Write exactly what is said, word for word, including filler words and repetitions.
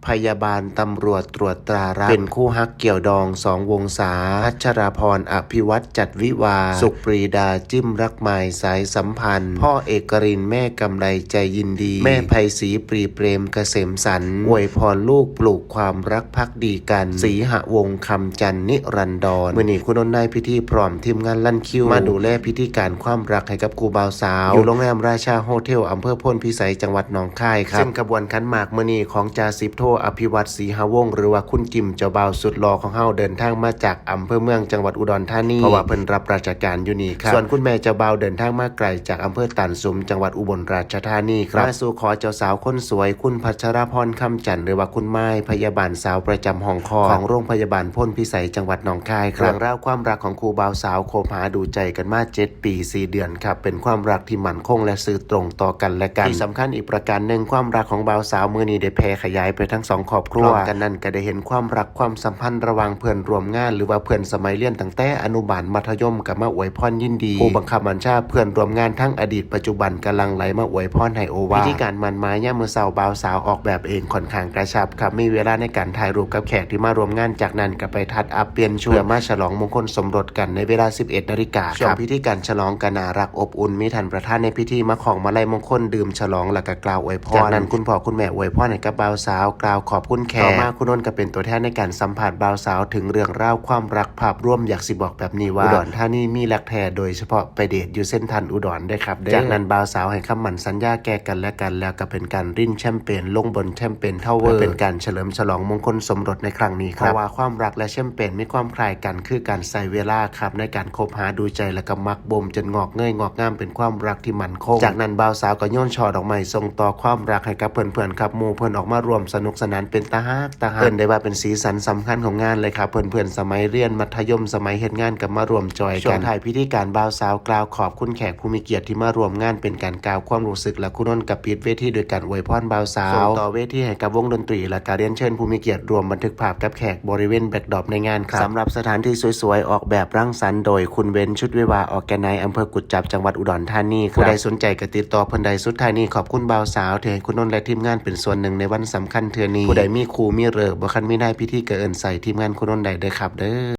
พยาบาลตำรวจตรวจตรารัก เป็นคู่ฮักเกี่ยวดองสองวงศา พัชราพร อภิวัฒน์จัดวิวาห์ สุปรีดา จิ้มรักหมายสายสัมพันธ์ พ่อเอกรินทร์ แม่กำไลใจยินดี แม่ไพศรี ปรีเปรมเกษมสันต์ อวยพรลูกปลูกความรักภักดีกัน สีหวงศ์ คำจันทร์ นิรันดร มื้อนี้คุณนนท์นายพิธีพร้อมทีมงานลันคิว มาดูแลพิธีการความรักให้กับคู่บ่าวสาว อยู่โรงแรมราชาโฮเทล อำเภอโพนพิสัย จังหวัดหนองคายครับ ซึ่งขบวนขันหมากมื้อนี้ของจ่าสิบโทอภิวัฒน์ ศรีหวงศ์ หรือว่าคุณจิม เจ้าบ่าวสุดหล่อของเฮา เดินทางมาจากอำเภอเมือง จังหวัดอุดรธานี เพราะว่าเพิ่นรับราชการอยู่นี่ครับ ส่วนคุณแม่เจ้าบ่าวเดินทางมาไกลจากอำเภอตานสุม จังหวัดอุบลราชธานีครับ มาสู่ขอเจ้าสาวคนสวย คุณพัชรพร คำจันทร์ หรือว่าคุณไม้ พยาบาลสาวประจำห้องคลอดของโรงพยาบาลโพนพิสัย จังหวัดหนองคายครับ เรื่องราวความรักของคู่บ่าวสาวคบหาดูใจกันมาเจ็ดปีสี่เดือนครับ เป็นความรักที่มั่นคงและซื่อตรงต่อกันและกัน ที่สำคัญอีกประการหนึ่ง ความรักของบ่าวสาวมื้อนี้ได้แผ่ขยายไปทั้งสองครอบครัว พร้อมกันนั้นก็ได้เห็นความรักความสัมพันธ์ระหว่างเพื่อนร่วมงาน หรือว่าเพื่อนสมัยเรียนตั้งแต่อนุบาลมัธยมก็มาอวยพรยินดี ผู้บังคับบัญชา เพื่อนร่วมงานทั้งอดีตปัจจุบันก็หลั่งไหลมาอวยพรให้โอวาท พิธีการหมั้นหมายยามมื้อเช้าบ่าวสาวออกแบบเองค่อนข้างกระชับครับ มีเวลาในการถ่ายรูปกับแขกที่มาร่วมงาน จากนั้นก็ไปทัชอัพเปลี่ยนชุดเพื่อมาฉลองมงคลสมรสกันในเวลาสิบเอ็ดนาฬิกาครับ ช่วงพิธีการฉลองก็น่ารักอบอุ่น มีท่านประธานในพิธีมาคล้องมาลัยมงคล ดื่มฉลองแล้วก็กล่าวอวยพร จากนั้นคุณพ่อคุณแม่อวยพรให้กับบ่าวสาว กล่าวขอบคุณแขก ต่อมาคุณนนท์ก็เป็นตัวแทนในการสัมภาษณ์บ่าวสาวถึงเรื่องราวความรักภาพรวม อยากสิบอกแบบนี้ว่า อุดรธานีมีรักแท้ โดยเฉพาะไปเดทอยู่เซ็นทรัลอุดรเด้อครับเด้อ จากนั้นบ่าวสาวให้คำมั่นสัญญาแก่กันและกัน แล้วก็เป็นการรินแชมเปญลงบนแชมเปญทาวเวอร์ เพื่อเป็นการเฉลิมฉลองมงคลสมรสในครั้งนี้ครับ เพราะว่าความรักและแชมเปญมีความคล้ายกัน คือการใช้เวลาครับในการคบหาดูใจ และก็หมักบ่มจนงอกเงยงอกงามเป็นความรักที่มั่นคง จากนั้นบ่าวสาวก็โยนช่อดอกไม้ส่งต่อความรักให้กับเพื่อนๆครับ หมู่เพื่อนออกมาร่วมสนุกสนานเป็นตาฮักตาฮัก เอิ้นได้ว่าเป็นสีสันสำคัญของงานเลยครับ เพื่อนๆสมัยเรียนมัธยม สมัยเฮ็ดงานก็มาร่วมจอยกัน ช่วงท้ายพิธีการบ่าวสาวกล่าวขอบคุณแขกผู้มีเกียรติที่มาร่วมงาน เป็นการกล่าวความรู้สึก และคุณนนท์ก็ปิดเวทีโดยการอวยพรบ่าวสาว ส่งต่อเวทีให้กับวงดนตรี และก็เรียนเชิญผู้มีเกียรติร่วมบันทึกภาพกับแขกบริเวณแบ็คดรอปในงานครับ สำหรับสถานที่สวยๆ ออกแบบรังสรรค์โดยคุณเบน ชุดวิวาห์ ออร์แกไนซ์ อำเภอกุดจับ จังหวัดอุดรธานีครับ ผู้ใดสนใจก็ติดต่อเพิ่นได้ สุดท้ายนี้ขอบคุณบ่าวสาวที่ให้คุณนนท์และทีมงานเป็นส่วนหนึ่งในวันสำคัญเทื่อนี้ ผู้ใดมีคู่มีเลิกบ่คันมีนายพิธีก็เอิ้นใส่ทีมงานคุณนนท์ได้เด้อครับเด้อ